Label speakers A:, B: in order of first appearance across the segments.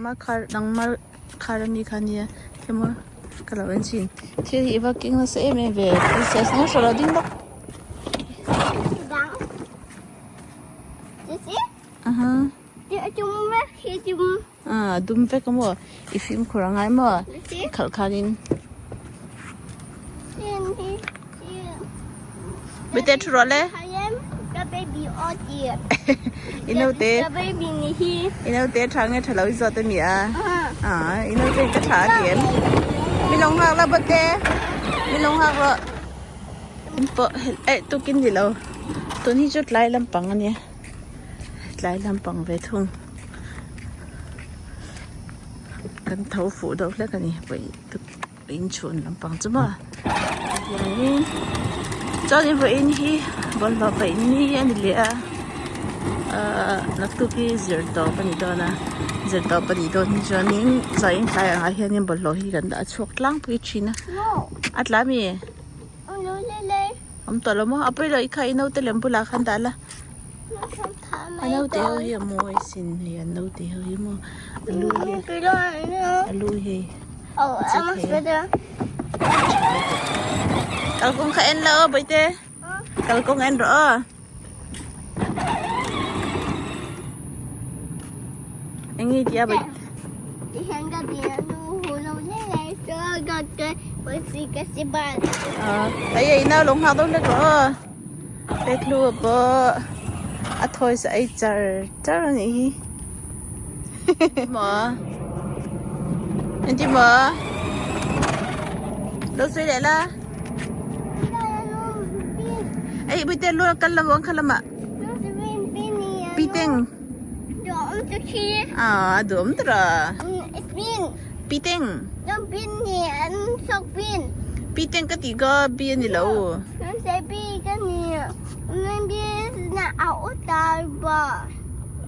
A: Nangmah khar nangmah khar ami kha ania emaw ka lo en thin thil hi i va keng nasa em em ve princess nge hrawh lo ding bawk aha a dum vek a maw i fimkhur a ngai maw i khalh khanin Bete thu rawh le. I naute. I naute tha nge tha lo i zawt ami a. A i naute ka tha a ti em. Mi lo nghak la bate. Mi lo nghak rawh. In pawh eh tukin ni lo. Tun hi chu tlai lampang ania. Tlai lampang ve thung. Kan tho fuh deuh hlek ani. Inchhun lampang chu maw hianin chuanin vawiin hi bawlhhlawh paih ni a ni leh a ahh naktuk hi zir tawp a ni dawn a zir tawp a nih dawn hi chuanin zain tlai angah hianin bawlhhlawh hi kan dah chhuak tlangpui thin a a tla mi awm tawh lo maw a pawi lo i kha i naute lem bulah khan dah la a naute ho hi a mawi sin hei an naute ho hi maw a lu hi a lu hi. Kalkawng kha en la aw Bawihte. Kalkawng en rawh aw. Eng nge tia Bawihte? Ai ai nau lo nghak dawn hlek rawh aw. Pekhlû pawh a thawi sa ei char char a nih hi. Maw Engti maw Lo sawi leh la Ei Bawihte lu a kal lo ang kha lamah Piteng Ah a duhawm tawh a Piteng Piteng ka tih kha bi a ni lo.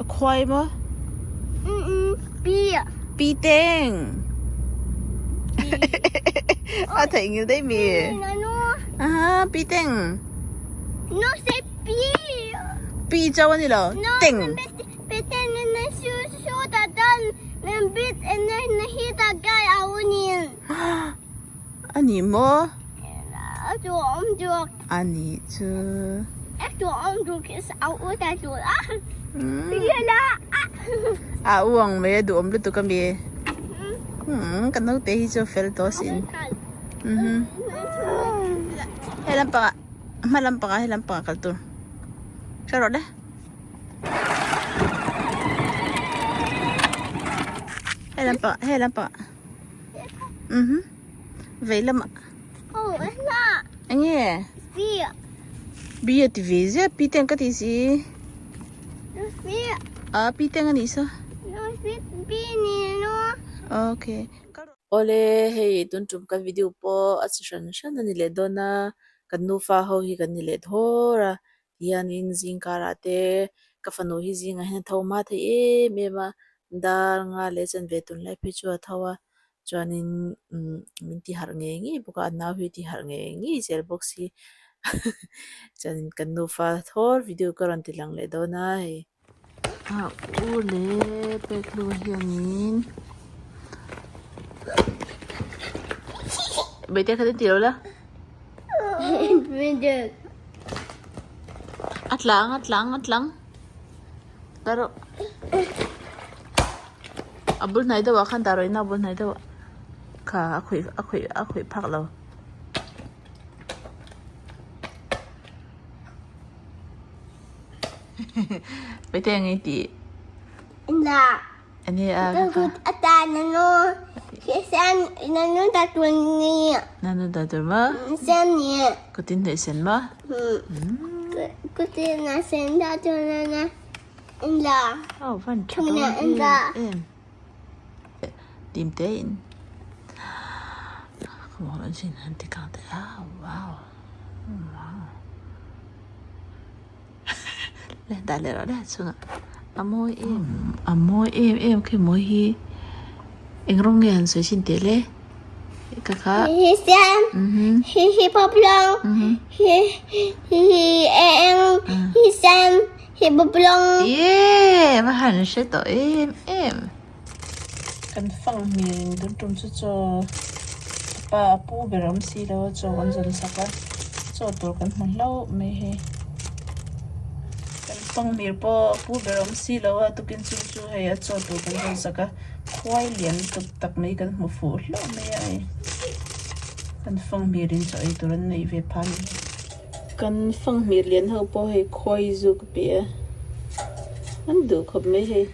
A: A khuai maw? Pi teng. A theih ngil daih mi. Aha, pi teng. Pi chau a ni lo. Teng. A ni maw? A nih chu. A u ang mai a duhawm lutuk a mi. Ka naute hi chu a fel tawh asin. He lampangah hma lampangah he lampangah kal tur. Hre rawh le. He lampangah he lampangah. Vei lamah. Enge? Bi a ti ve zia pi teng ka ti si. A pi teng a nih sa. Okay. Awle hei tun tum kan video pawh a chi hran hran a ni leh dawn a kan nufa ho hi kan ni leh thawr a tihianin zing karah te ka fanu hi zingah hian a tho hma thei em em a dar nga leh chanve tunlai phei chu a tho a. Chuanin umm min ti harh ngei ngei bawk a a nau hi ti harh ngei ngei zel bawk si chuanin kan nufa thawr video ka rawn ti lang leh dawn a hei. A u leh peklu hianin Bawihte khat in ti lo la a tlang a tlang a tlang ta rawh. A bul hnai deuh ah khan dah rawh ina a bul hnai deuh ah kha a khawih a khawih a khawih phak lo. Paite ang i tih. Enge a Nanu dah tur maw? Kutin hnawih sen maw? Aw van tha dawn em em Tim te in ka hmuh loh chin han ti kang teh a wow wow le dah leh rawh le chhungah a mawi em a mawi em em khi mawi hi eng rawng nge han sawi chhin teh le ka kha Ye va han hre tawh em em. Kan fang hmel in tun tum chu chaw pa a pu ber awm si lo a chaw kan zawn sak a chaw tur kan hmu hlauh mai hei kan fang hmel pawh a pu ber awm si lo a tukin chu chu hei a chaw tur kan zawn sak a khuai lian lutuk tak mai kan hmu fuh hlauh mai a hei kan fang hmel in chaw ei tur an neih ve phah a ni. Kan fanghmir lian ho pawh hei khawi zu ka pe a, an duh khawp mai hei.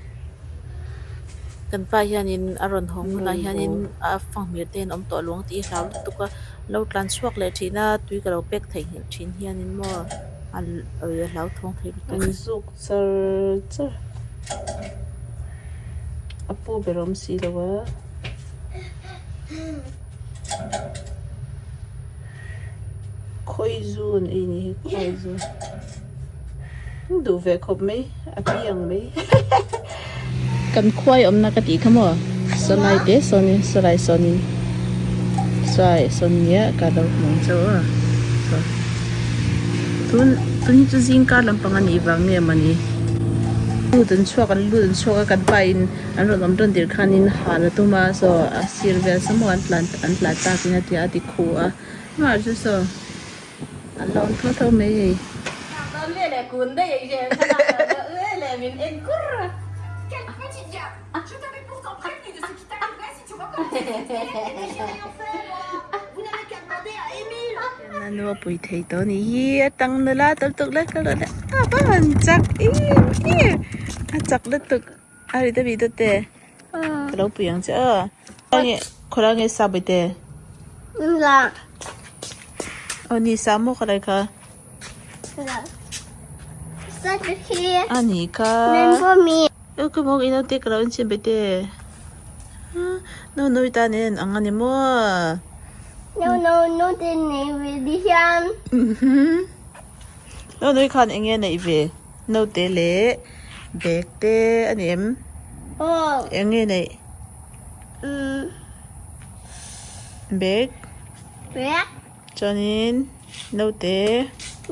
A: Kan pa hianin a rawn haw hmunah hianin a fanghmir te hian awm tawh luang tih hi hlau lutuk a, lo tlan chhuak leh thin a, tui ka lo pek theihnghilh thin hianin maw a hlauthawng thei lutuk. An zuk char char a pu ber awm si lo a. Khawi zu an ei ni hi khawi zu an duh ve khawp mai a pi ang mai kan khuai awmna ka tih kha maw sawlai te sawnin sawlai sawnin sawlai sawn nia ka lo hmu ang chauh a saw tun tun hi chu zing kar lampang a nih vang nge mawni lut an chhuak an lut an chhuak a kan pa in an rawn awm tawn tir khanin hal a tum a saw a sir vel saw maw an tlan an tlan takin a ti a a ti khu a. Hmar chu saw a lawm tho tho mai hei. A nu a pui thei tawh a nih hi a tang nula tawlh tuk la kal rawh le a va han chak em em a chak lutuk a ri ta bih dawt e. Ka lo pui ang che aw. Khawlai nge sa bawihte?
B: La.
A: Aw ni sa maw khawlai kha?
B: La. Sa chu hi.
A: A ni kha.
B: Nen pawh mi.
A: Aw ka maw ino te ka lo enchhin bawihte. No no i tan en ang a ni maw?
B: No no no te nei ve ti hian.
A: No no i khan eng nge neih ve? Naute leh bag te a ni em?
B: Aw.
A: Eng nge neih?
B: Umm.
A: Bag.
B: Bag.
A: Chuanin naute.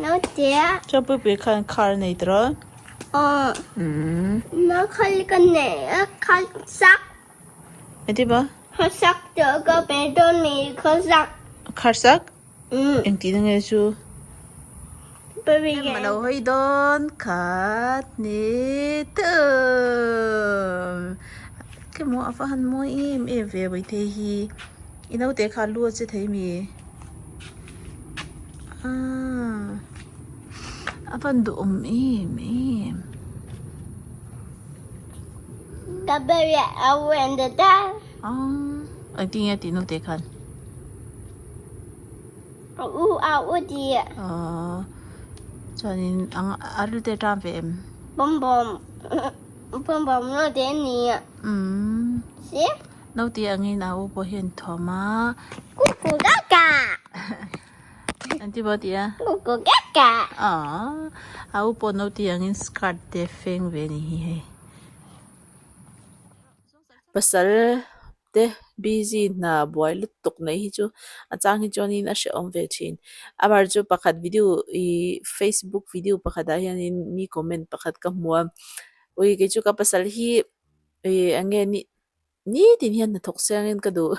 B: Naute.
A: Chuan puipui khan car a nei tawh a.
B: Aw.
A: Umm.
B: No khal ka nei a khal sak.
A: Engtin maw?
B: Khal sak tawh ka pe dawn mi khal sak.
A: Khar sak?
B: Umm.
A: Engtin nge chu? Em a lo hawi dawn khat ni thum. Ke maw a va han mawi em em ve Bawihtei hi. I naute kha lu a che thei mi? Aaa a van duhawm em em. Aaa engtin nge a tih naute khan?
B: A u a u ti.
A: Aww chuanin ang a ril te ṭam ve em?
B: Bawm bawm bawm bawm naute a ni.
A: Umm.
B: Si?
A: Naute angin a u pawh hian thuam a.
B: Kuku kaka.
A: Engti maw a ti a?
B: Kuku kaka.
A: Aww a u pawh naute angin skirt te feng ve a ni hi hei. Pasal te busy hna buai lutuk nei hi chu a chang hi chuanin a hrehawm ve thin. Amah chu pakhat video ihh facebook video pakhatah hianin mi comment pakhat ka hmu a ui kei chu ka pasal hi ih eng nge ni nitin hian hnathawk siangin ka duh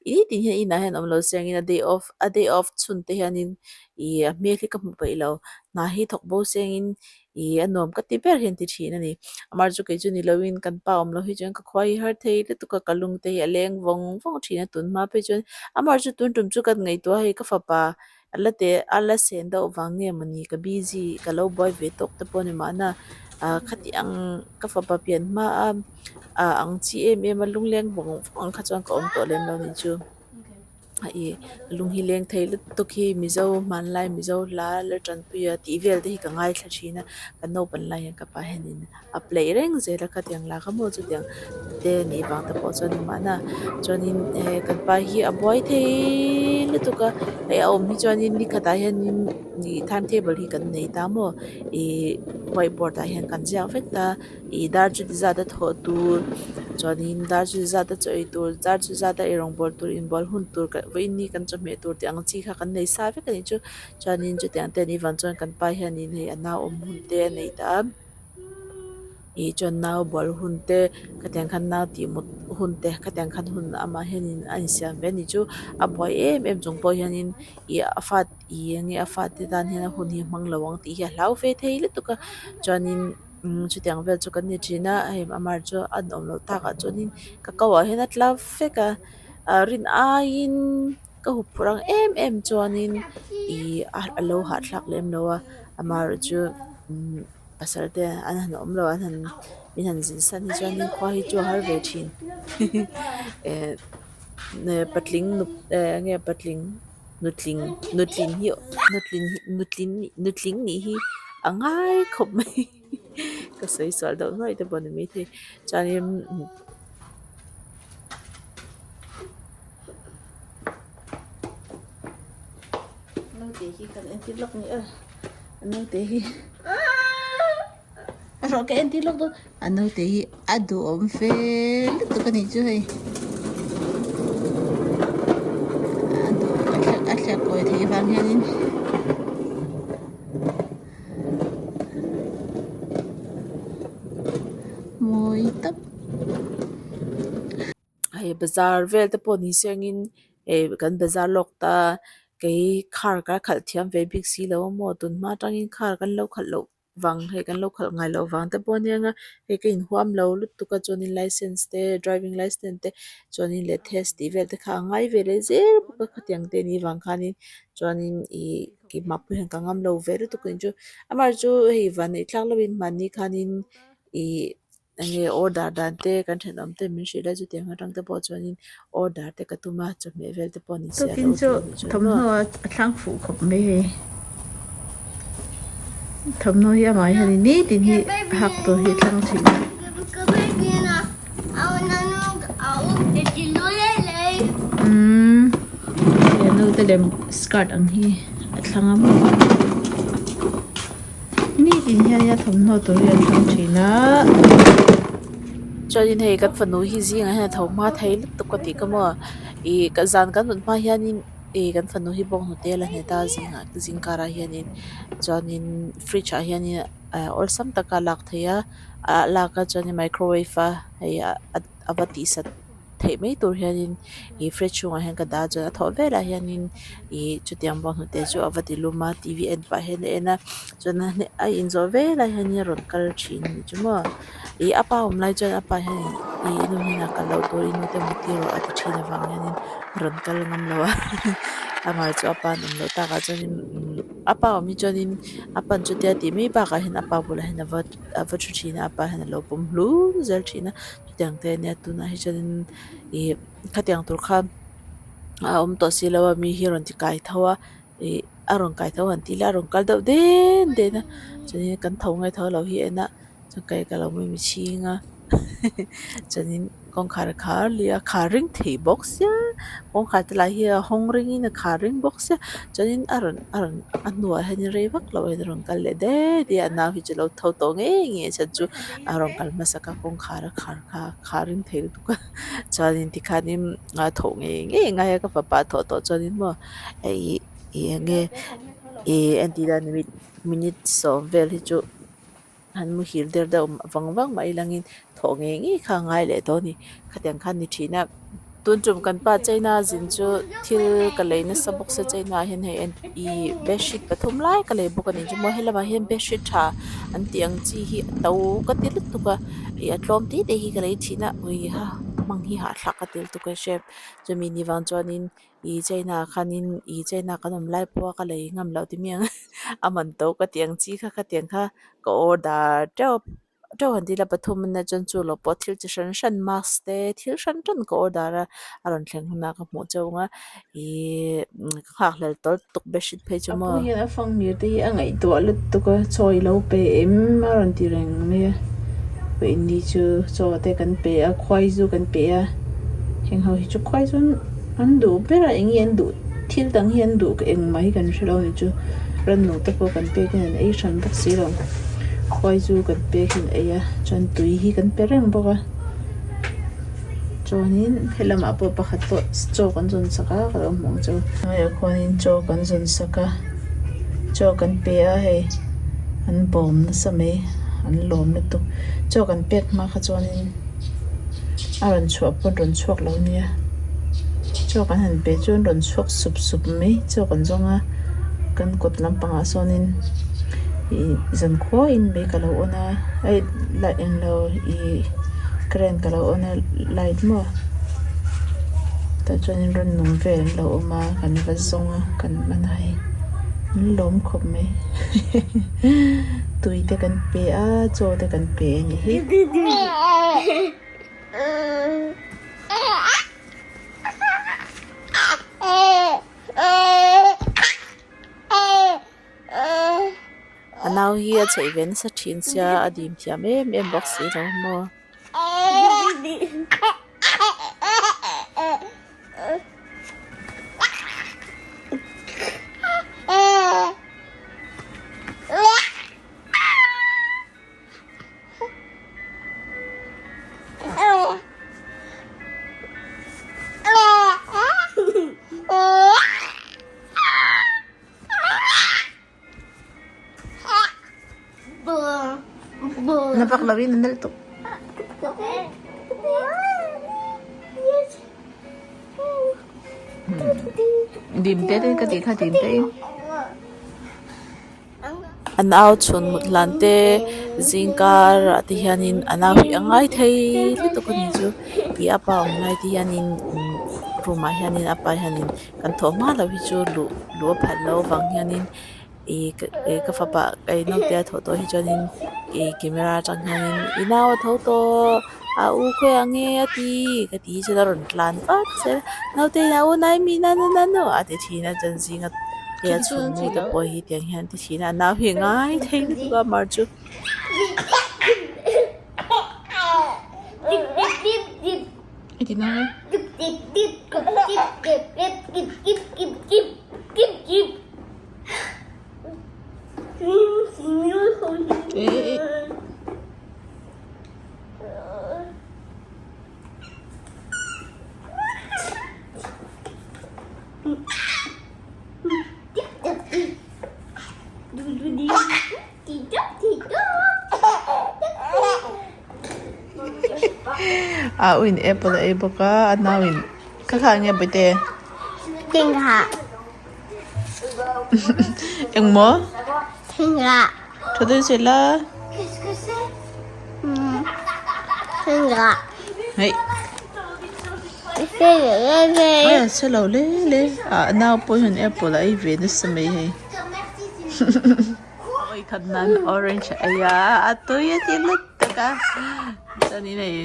A: nitin hian inah hian awm lo siangin a day off a day off chhun te hianin ih a hmel hi ka hmu peih lo hna hi thawk bo siangin Ih a nuam ka ti ber hian ti thin a ni. Amar chu kei chu ni loin kan pa awm loh hi chuan ka khua hi har thei lutuk a, ka lung te hi a leng vawng vawng thin a tun hma phei chuan amar chu tun tum chu kan ngaihtuah hei ka fapa a la teh a la sen deuh vang nge mawni ka busy ka lo buai ve tawk te pawh a ni mahna ah khati ang ka fapa pian hma a ah ang chi em em a lungleng vawng vawng ang kha chuan ka awm tawh lem lo ni chu. A ih lung hi leng thei lutuk hi mizo hmanlai mizo hla la tanpuia tih vel te hi ka ngaithla thin a ka naupan lai hian ka pa hianin a play reng zel a khatiang lah kha maw chutiang te nih vang te pawh chuan mahna chuanin he kan pa hi a buai thei lutuk a hei a awm hi chuanin ni khatah hianin ih time table hi kan nei ta maw ih white board ah hian kan ziak vek ta. Ih dar chuti zat a thawh tur chuanin dar chuti zat a chaw ei tur dar chuti zat a eirawng bawl tur inbual hun tur vawiin ni kan chawhmeh tur tih ang chi kha kan nei sa vek a nih chu chuanin chutiang te a nih vang chuan kan pa hianin hei a nau awm hun te a nei ta a. Ih chuan nau bual hun te khatiang khan nau tih mut hun te khatiang khan hun amah hianin a insiam ve a ni chu a buai em em chung pawh hianin ih a fa ih eng nge a fate tan hian a hun hi a hmang lo ang tih hi a hlau ve thei lutuk a chuanin umm chutiang vel chu kan ni thin a hei amah chu a awm loh takah chuanin ka ko ah hian a tla vek a ah rin aiin ka hup phurh ang em em chuanin ih a lo hahthlak lem lo a amaherawhchu umm pasal te an han awm lo an han min han zin san hi chuanin khua hi chu a har ve thin eh patling eh eng nge patling nutling nutling hi nutling nutling nutling nih hi a ngai khawp mai ka sawi sual deuh nuaih te pawh a ni maithei chuanin. Naute hi kan entir lawk ni a naute hi a rawh ka entir lawk dawn a naute hi a duhawm fe lutuk a nih chu hei a duh a thliak kawi theih vang hianin. Mawi tak hei bazar vel te pawh ni sengin eh kan bazar lawk ta kei car ka khalh thiam ve bik si lo a maw tun hma atangin car kan lo khalh loh vang hei kan lo khalh ngai loh vang te pawh a nia hei ka inhuam lo lutuk a chuanin license te driving license te chuanin leh test tih vel te kha a ngai ve leh zel bawk a khatiang te anih vang khanin chuanin ih keimah pawh hian ka ngam lo ve lutuk ang chu amaherawhchu hei vanneih thlak lovin mahni khanin ih enge order dan te kan thenawm te min hrilh a chutiang atang te pawh chuanin order te ka tum a chawhmeh vel te pawh ni se a
C: Tukin
A: lo
C: chu
A: ti a nih chuan maw.
C: Thawmhnaw a thlang fuh khawp mai hei thawmhnaw hi amah hian nitin hi hak tur hi a thlang thin a. Umm hei a naute lem skirt ang hi a thlang a maw nitin hian a thawmhnaw tur hi a thlang thin a.
A: Chuanin hei kan fanu hi zingah hian a tho hma thei lutuk ka tih ka maw ih ka zan kan mut hma hianin ih kan fanu hi bawnghnute a la hnet a zingah zing karah hianin chuanin fridge ah hianin awlsam taka lak theih a ah lak a chuanin microwave a hei a va tih sat theih mai tur hianin ih fridge chhungah hian ka dah a chuan a thawh velah hianin ih chutiang bawnghnute chu a va ti lum a t v en pah hian a en a chuan a inzawh velah hianin a rawn kal thin a nih chu maw ih a pa awm lai chuan a pa hianin ih i nu hnenah kal loh tur i nu te mut tir rawh a ti thin avang hianin a rawn kal ngam lo a amah chu a pa an awm loh takah chuanin a pa awm hi chuanin a pan chutia tih mai bakah hian a pa bulah hian a va a va thu thin a a pa hian a lo pawm hlum zel thin a chutiang te ania tunah hi chuanin ih khatiang tur kha a awm tawh si lo a mi hi a rawn ti kai tho a ih a rawn kai tho han tih ila a rawn kal deuh den den a chuanin kan tho nge tho lo hi a en a chuan kei ka lo mui chhing a chuanin kawngkhar a khar leh a khar ring thei bawk sia kawngkhar te lah hi a hawng ringin a khar ring bawk sia chuanin a rawn a rawn a hnuah hianin rei vak loh hian a rawn kal leh daih daih a a nau hi chu a lo tho tawh ngei ngei a chhan chu a rawn kal hmasak a kawngkhar a khar kha a khar ring thei lutuk a chuanin tikhanin a thawh ngei ngei a ngai a ka fapa a thawh tawh chuanin maw hei ih eng nge ih entir a minute sawm vel hi chu. Han muhil der deuh vang vang mai langin thawh ngei ngei kha a ngai leh tawh a ni. Khatiang khan ni thin a. Tun tum kan pa China zin chu thil ka lei nasa bawk se China ah hian hei ih bedsheet pathum lai ka lei bawk a ni chu maw helamah hian bedsheet tha an tih ang chi hi a to ka ti lutuk a ih a tlawm te te hi ka lei thin a ui ha hmang hi hahthlak ka ti lutuk a hre chumi ni vang chuanin Ih China ah khanin ih China kan awm lai pawha ka lei ngam loh ti mi ang a man to ka tih ang chi kha khatiang kha ka order teuh teuh han ti ila pathum ania chuan chu lo pawh thil chi hran hran mask te thil hran hran ka order a a rawn thleng hunah ka hmuh chauh ang a ihh ka nghakhlel tawlh tuk bedsheet phei chu maw.
C: A pu hian a fanghmir te hi a ngaihtuah lutuk a chaw i lo pe em a rawn ti reng mai a pahnih chu chaw te kan pe a khuai zu kan pe a heng ho hi chu khuai chuan an duh ber a eng nge an duh thil dang hi an duh engmah hi kan hre lo a ni chu rannu te pawh kan pek hian an ei hran bawk si lo khuai zu kan pek hian an ei a chuan tui hi kan pe reng bawk a. Chuanin helamah pawh pakhat pawh chaw kan zawn sak a ka lo hmuh ang chu. Hnuaiah khuanin chaw kan zawn sak a chaw kan pe a hei an bawm nasa mai an lawm lutuk chaw kan pek hma kha chuanin a rawn chhuah pawn rawn chhuak lo nia chaw kan han pe chuan rawn chhuak sup sup mai chaw kan zawng a kan kawt lampangah sawnin ih zankhuain mei ka lo on a ei light englo ih current ka lo on a light maw tah chuanin rawn nung vel an lo awm a kan va zawng a kan man a hei an lawm khawp mai tui te kan pe a chaw te kan pe a ni hi.
A: A nau hi a chheih ve nasa thin sia a dim thiam em em bawk si lo maw.
C: Na vak lo in na nal tuk. Dim te te ka ti kha dim te in.
A: An au chhun mut hlan te zingkarah te hianin an au hi a ngai thei lutuk a ni chu ih a pa awm lai te hianin room ah hianin a pa hianin kan thawh hma loh hi chu luh luh a phalh loh avang hianin ih ka fapa ka naute a thawh tawh hi chuanin ih camera atang hianin i nau a tho tawh a u khawiah nge a ti ka tih hi chuan a rawn tlan vat zel a naute in a u nai mi nanu nanu a ti thin a chuan zinga hei a chhun mu te pawh hi tiang hian ti thin a a nau hi a ngai thei lutuk a mar chu.
C: A u in apple a ei bawk a a nau in kha kha eng nge bawihte engmaw tha dawn se la hei a chhe lo le le a nau pawh hian apple a ei ve nasa mai hei. Awi khat nan orange a ei a a tui a ti lutuk a chuanin hei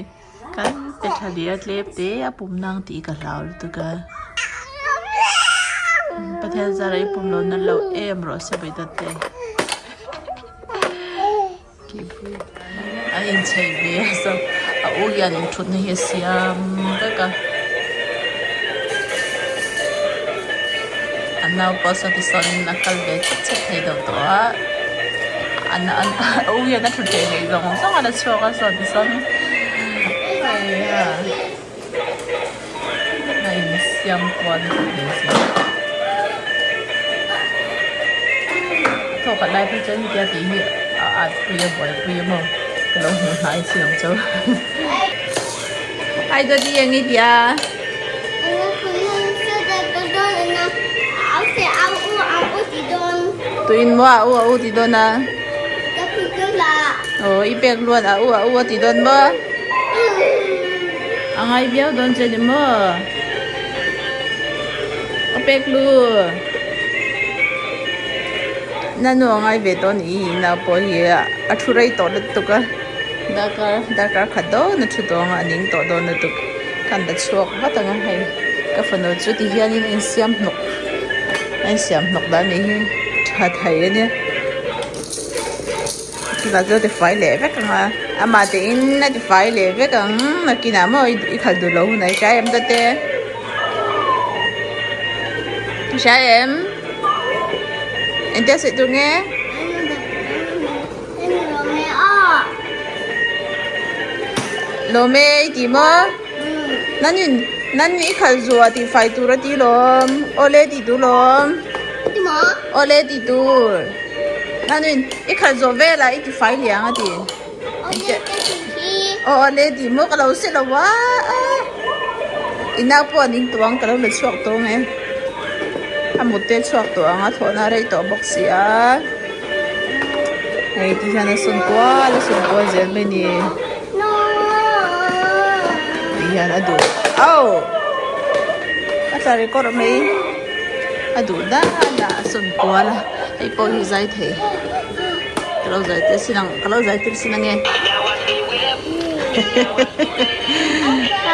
C: kan pe tha leh a tlem te a pum nang tih ka hlau lutuk a Pathian zara i pum lo na lo em rawh se vawidat te a inchei ve a saw a u hian inthutna hi a siam vek a a nau pawh saw tisawn a kal ve chhat chhat thei deuh tawh a a u hian a thut theih theih zawng zawng a la chhuak a saw tisawn a insiam kual nasa hle si thawk khat lai phei chuan hetia tih hi a at pui a buaipui a maw ka lo hmuh hnai si ang chu ai dawt i eng i ti a. Tuin maw a u a u ti dawn a aw i pek luan a u a u a ti dawn maw. A ngai viau dawn che ni maw? Ka pek lu. Na nu a ngai ve tawh a ni nau pawh hi a thu rei tawh lutuk a darkar darkar khat dawn a thu tawh ang a a ning tawh dawn lutuk khan la chhuak vat ang a hei ka fanu chu ti hianin a insiam hnawk a insiam hnawk dan nih hi tha thei a nia. Chutah chuan a tifai leh vek ang a amah te in a tifai leh vek ang nakinah maw i khalh duh loh hunah i hria em dawt e i hria em engtia sawi tur nge lawm e i tih maw nan in nan i khalh zuah tifai tur a ti lawm awle tih tur lawm awle tih tur. Nanuin i khalh zawh velah i tifai liang a ti. Aw aw le tih maw ka lo hre lo a i nau pawh an in tuang ka lo la chhuak tawh ang e a mut te chhuak tawh ang a thawhna a rei tawh bawk si a hei ti hian a sawn kual a sawn kual zel mai a ni ti hian a duh au a tla record mai a duh dan a sawn kual a hei pawh hi zai thei. Ka lo zai tir sin ang ka lo zai tir sin ange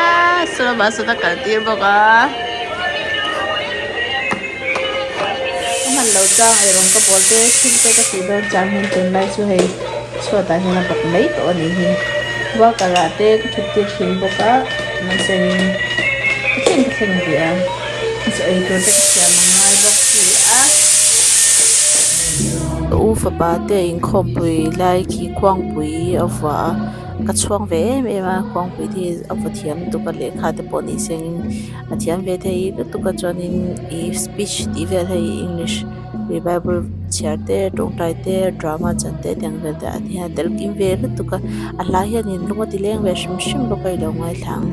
C: ah saw ah sawn a kal tir bawk a ka hman lo chang eirawng ka pawl te thil te ka tih dawn chang hian tunlai chu hei chhuat ah hian a bawk mai tawh a nih hi worker ah te ka thut tir thin bawk a mahse in ka thleng ka thleng ve a chaw ei tur te ka siam a ngai bawk si a.
A: Ka u fapa te inkhawmpui lai khi khuangpui a vuah a ka chhuang ve em em a khuangpui te hi a vaw thiam lutuk a lehkha te pawh ni sengin a thiam ve thei lutuk a chuanin ih speech tih vel hei english ih bible chhiar te tawngtai te drama chan te tiang vel te ah te hian a tel kim ve lutuk a a hla hianin lung a ti leng ve hrim hrim bawk a i lo ngaithla ang.